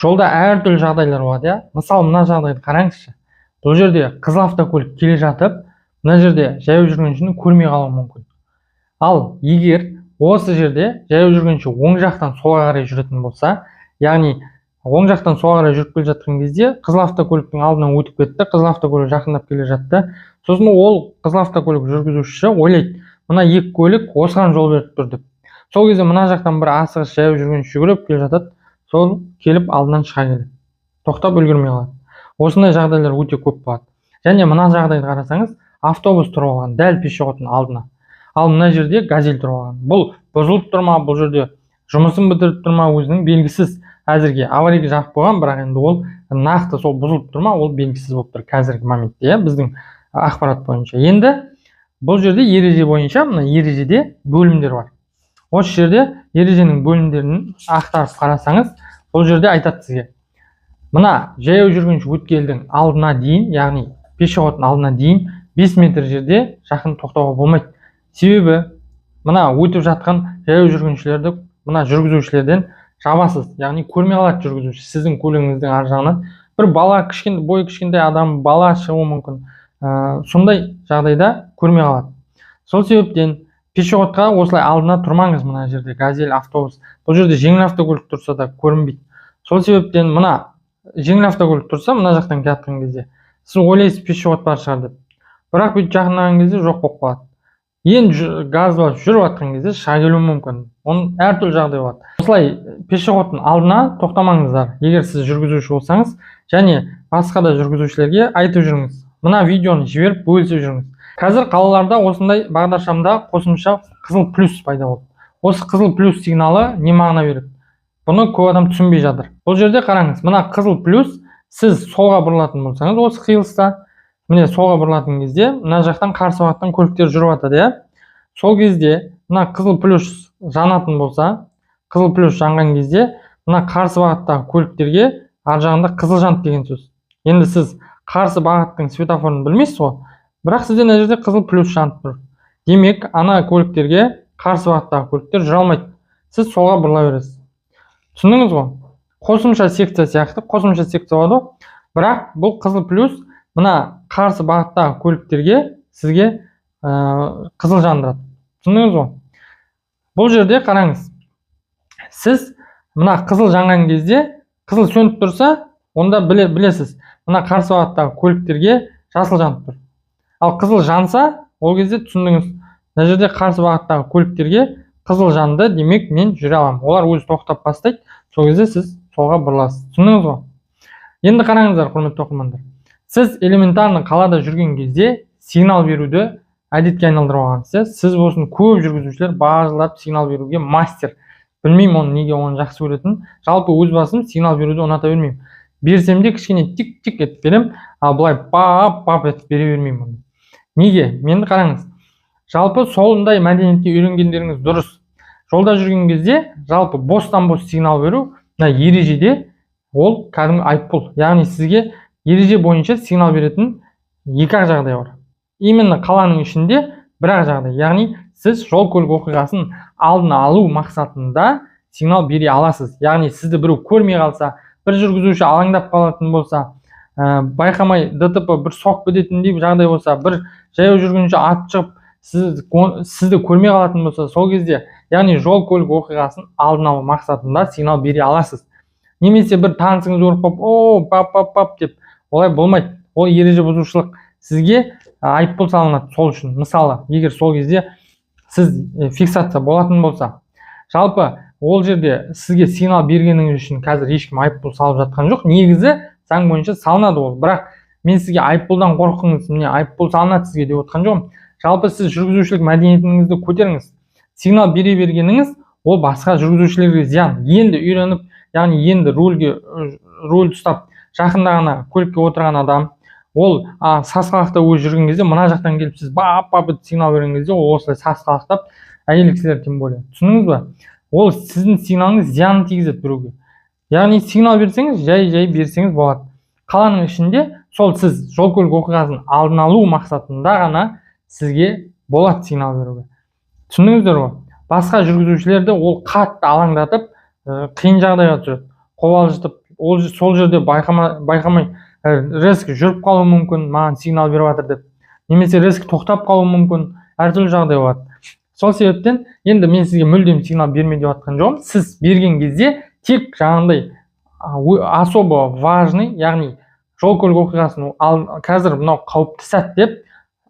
Жолда әртүрлі жағдайлар болады, иә. Мысалы, мына жағдайды қараңызшы. Бұл жерде қызыл автокөлік келе жатып, мына жерде жаяу жүргіншіні көрмей қалуы мүмкін. Ал егер осы жерде жаяу жүргінші оң жақтан солға қарай жүретін болса, яғни оң жақтан солға қарай жүріп келе жатқан кезде қызыл автокөліктің алдынан өтіп кетті, қызыл автокөлік жақындап келе жатты. Сосын ол қызыл автокөлік жүргізушісі ойлайды, мына екі көлік осыған жол беріп тұр деп. Сол кезде мына жақтан бір асығыс жаяу жүргінші жүгіріп келе жатады, сол келіп алдынан шыға келеді, тоқтап үлгермей қалады. Осындай жағдайлар өте көп болады. Және мына жағдайды қарасаңыз, автобус тұрып алған дәл пешеходтың алдына. Ал мына жерде газель тұрып алған. Бұл бұзылып тұр ма, бұл жерде жұмысын бітіріп тұр ма, өзінің белгісіз. Әзірге аварийка жағып қойған, бірақ енді ол нақты сол бұзылып тұр ма, ол белгісіз болып тұр қазіргі моментте, иә, біздің ақпарат бойынша. Енді бұл жерде ереже бойынша, мына ережеде бөлімдер бар. Осы жерде ереженің бөлімдерін ақтарып қарасаңыз, бұл жерде айтады сізге. Мына жаяу жүргінші өткелдің алдына дейін, яғни пешеходтың алдына дейін 5 метр жерде жақын тоқтауға болмайды. Себебі мына өтіп жатқан жаяу жүргіншілерді мына жүргізушілерден жабасыз, яғни көрмей қалады жүргізуші. Сіздің көлігіңіздің ар жағынан бір бала, кішкентай, бойы кішкентай адам, бала шығуы мүмкін. Сондай жағдайда көрмей қалады. Сол себептен пешеходқа осылай алдына тұрмаңыз. Мына жерде газель, автобус, бұл жерде жеңіл автокөлік тұрса да көрінбейді. Сол себептен мына жеңіл автокөлік тұрса, мына жақтан келе жатқан кезде сіз ойлайсыз пешеход бар шығар деп, бірақ бүйтіп жақындаған кезде жоқ болып қалады. Енді газ басып жүріп жатқан кезде шыға келуі мүмкін. Оның әртүрлі жағдай болады. Осылай пешеходтың алдына тоқтамаңыздар, егер сіз жүргізуші болсаңыз, және басқа да жүргізушілерге айтып жүріңіз. Мына видеоны жіберіп бөлісіп жүріңіз. Қазір қалаларда осындай бағдаршамда қосымша қызыл плюс пайда болды. Осы қызыл плюс сигналы не мағына береді? Бұны көп адам түсінбей жатыр. Бұл жерде қараңыз, мына қызыл плюс, сіз солға бұрылатын болсаңыз, осы қиылыста, міне солға бұрылатын кезде мына жақтан қарсы бағыттан көліктер жүріп жатады, иә. Сол кезде мына қызыл плюс жанатын болса, қызыл плюс жанған кезде мына қарсы бағыттағы көліктерге ар жағында қызыл жанды деген сөз. Енді сіз қарсы бағыттың светофорын білмейсіз ғой, бірақ сізде мына жерде қызыл плюс жанып тұр. Демек, ана көліктерге қарсы бағыттағы көліктер жүре алмайды. Сіз солға бұрыла бересіз. Түсіндіңіз ғой? Қосымша секция сияқты, қосымша секция болады ғой. Бірақ бұл қызыл плюс мына қарсы бағыттағы көліктерге сізге қызыл жандырады. Түсіндіңіз ғой? Бұл жерде қараңыз. Сіз мына қызыл жанған кезде, қызыл сөніп тұрса, онда білесіз, мына қарсы бағыттағы көліктерге жасыл жанып тұр. Ал қызыл жанса, ол кезде түсіндіңіз, мына жерде қарсы бағыттағы көліктерге қызыл жанды, демек мен жүре аламын. Олар өзі тоқтап бастайды, сол кезде сіз солға бұрыласыз. Түсіндіңіз ғой? Енді қараңыздар, құрметті оқырмандар. Сіз элементарно қалада жүрген кезде сигнал беруді әдетке айналдырып алғансыз, иә? Сіз болсын, көп жүргізушілер бажылдап сигнал беруге мастер. Білмеймін оны неге оны жақсы көретінін. Жалпы өз басым сигнал беруді ұната бермеймін. Берсем де кішкене тик-тик етіп беремін, ал былай пап-пап етіп бере бермеймін оны. Неге? Енді қараңыз. Жалпы сондай мәдениетке үйренгендеріңіз дұрыс. Жолда жүрген кезде жалпы бостан-бос сигнал беру мына ережеде ол кәдімгі айыппұл. Яғни сізге ереже бойынша сигнал беретін екі-ақ жағдай бар. Именно қаланың ішінде бір-ақ жағдай. Яғни сіз жол көлік оқиғасын алдын алу мақсатында сигнал бере аласыз. Яғни сізді біреу көрмей қалса, бір жүргізуші алаңдап қалатын болса, байқамай ДТП бір соғып кететіндей жағдай болса, бір жаяу жүргінші атып шығып сізді көрмей қалатын болса, сол кезде, яғни жол көлік оқиғасын алдын алу мақсатында сигнал бере аласыз. Немесе бір танысыңыз көріп қалып, о, пап, пап, пап деп, олай болмайды. Ол ереже бұзушылық. Сізге айыппұл салынады сол үшін. Мысалы, егер сол кезде сіз фиксация болатын болса, жалпы ол жерде сізге сигнал бергеніңіз үшін қазір ешкім айыппұл салып жатқан жоқ. Негізі заң бойынша салынады ол. Бірақ мен сізге айыппұлдан қорқыңыз, міне айыппұл салынады сізге деп отқан жоқпын. Жалпы сіз жүргізушілік мәдениетіңізді көтеріңіз. Сигнал бере бергеніңіз ол басқа жүргізушілерге зиян. Енді үйреніп, яғни енді рульді ұстап жақында ғана көлікке отырған адам, ол сасқалақтап өзі жүрген кезде мына жақтан келіп сіз бап-бап етіп сигнал берген кезде ол осылай сасқалақтап, әйел кісілер тем более. Түсіндіңіз ба? Ол сіздің сигналыңыз зиянын тигізеді біреуге. Яғни сигнал берсеңіз, жай-жай берсеңіз болады. Қаланың ішінде сол сіз жол көлік оқиғасын алдын алу мақсатында ғана сізге болады сигнал беруге. Түсіндіңіздер ғой? Басқа жүргізушілерді ол қатты алаңдатып, қиын жағдайға түсіреді. Қобалжытып, Ол сол жерде байқамай резко жүріп қалуы мүмкін, маған сигнал беріп жатыр деп, немесе резко тоқтап қалуы мүмкін, әртүрлі жағдай болады. Сол себептен енді мен сізге мүлдем сигнал берме деп жатқан жоқпын. Сіз берген кезде тек жаңағындай особо важный, яғни жол көлік оқиғасын ал, қазір мынау қауіпті сәт деп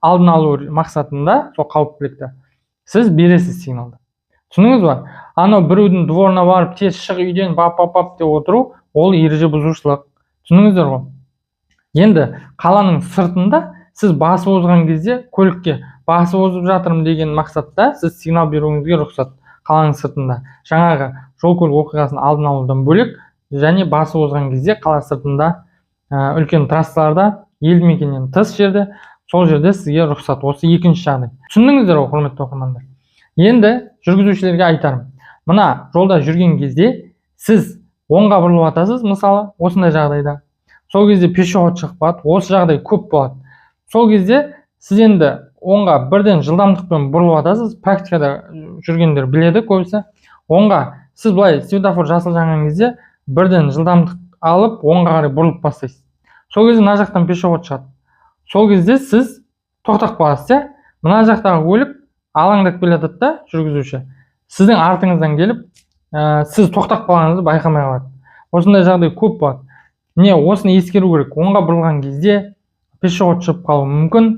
алдын алу мақсатында сол қауіптілікті сіз бересіз сигналды, түсіндіңіз ба? Анау біреудің дворына барып, тез шық үйден, бап бап бап деп отыру, ол ереже бұзушылық, түсіндіңіздер ғой? Енді қаланың сыртында сіз басып озған кезде, көлікке басып озып жатырмын деген мақсатта сіз сигнал беруіңізге рұқсат. Қаланың сыртында жаңағы жол көлік оқиғасын алдын алудан бөлек және басып озған кезде қала сыртында, үлкен трассаларда, елді мекеннен тыс жерде, сол жерде сізге рұқсат. Осы екінші жағдай, түсіндіңіздер ғой, құрметті оқырмандар? Енді жүргізушілерге айтарым: мына жолда жүрген кезде сіз оңға бұрылып жатасыз, мысалы, осындай жағдайда, сол кезде пешеход шығып қалады. Осы жағдай көп болады. Сол кезде сіз енді оңға бірден жылдамдықпен бұрылып жатасыз. Практикада жүргендер біледі көбісі. Оңға сіз былай светофор жасыл жанған кезде бірден жылдамдық алып, оңға қарай бұрылып бастайсыз. Сол кезде мына жақтан пешеход шығады. Сол кезде сіз тоқтап қаласыз, иә. Мына жақтағы көлік алаңдап келе жатады да, жүргізуші сіздің артыңыздан келіп, сіз тоқтап қалғаныңызды байқамай қалады. Осындай жағдай көп болады. Міне, осыны ескеру керек: оңға бұрылған кезде пешеход шығып қалуы мүмкін.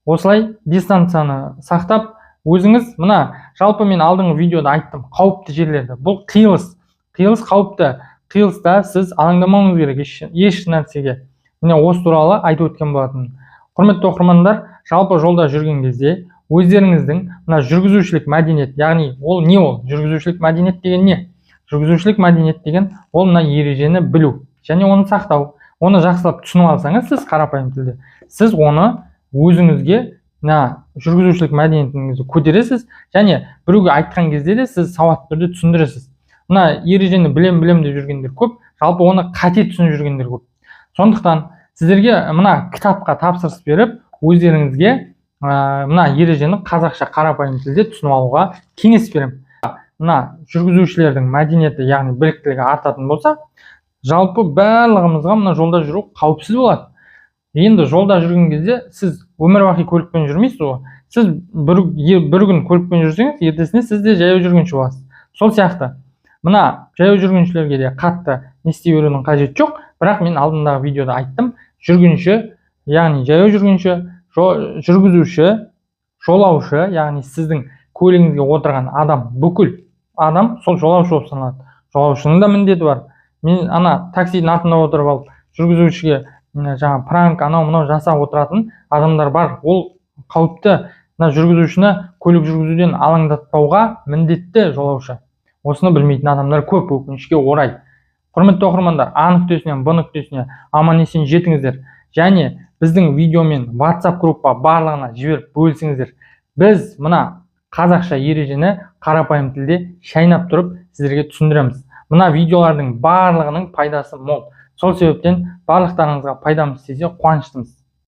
Осылай дистанцияны сақтап өзіңіз мына, жалпы мен алдыңғы видеода айттым қауіпті жерлерді. Бұл қиылыс, қиылыс қауіпті. Қиылыста сіз алаңдамауыңыз керек еш нәрсеге. Міне, осы туралы айтып өткен болатынмын. Құрметті оқырмандар, жалпы жолда жүрген кезде өздеріңіздің мына жүргізушілік мәдениет, яғни ол не? Ол жүргізушілік мәдениет деген не? Жүргізушілік мәдениет деген ол мына ережені білу және оны сақтау. Оны жақсылап түсініп алсаңыз, сіз қарапайым тілде сіз оны өзіңізге, мына жүргізушілік мәдениетіңізді көтересіз және біреуге айтқан кезде де сіз сауатты түрде түсіндіресіз. Мына ережені білем, білем деп жүргендер көп, жалпы оны қате түсініп жүргендер көп. Сондықтан сіздерге мына кітапқа тапсырыс беріп, өздеріңізге мына ережені қазақша қарапайым тілде түсініп алуға кеңес беремін. Мына жүргізушілердің мәдениеті, яғни біліктілігі артатын болса, жалпы барлығымызға мына жолда жүру қауіпсіз болады. Енді жолда жүрген кезде сіз өмір бақи көлікпен жүрмейсіз ғой. Сіз бір күн көлікпен жүрсеңіз, ертесіне сіз де жаяу жүргінші боласыз. Сол сияқты мына жаяу жүргіншілерге де қатты не істей берудің қажеті жоқ. Бірақ мен алдындағы видеода айттым: жүргінші, яғни жаяу жүргінші, жүргізуші, жолаушы, яғни сіздің көлігіңізге отырған адам, бүкіл адам сол жолаушы болып саналады. Жолаушының да міндеті бар. Мен ана таксидің артында отырып алып, жүргізушіге жаңа пранк, анау мынау жасап отыратын адамдар бар. Ол қауіпті. Мына жүргізушіні көлік жүргізуден алаңдатпауға міндетті жолаушы. Осыны білмейтін адамдар көп, өкінішке орай. Құрметті оқырмандар, А нүктесінен Б нүктесіне аман есен жетіңіздер және біздің видеомен WhatsApp группа барлығына жіберіп бөлісіңіздер. Біз мына қазақша ережені қарапайым тілде шайнап тұрып сіздерге түсіндіреміз. Мына видеолардың барлығының пайдасы мол. Сол себептен барлықтарыңызға пайдамыз тисе, қуаныштымыз.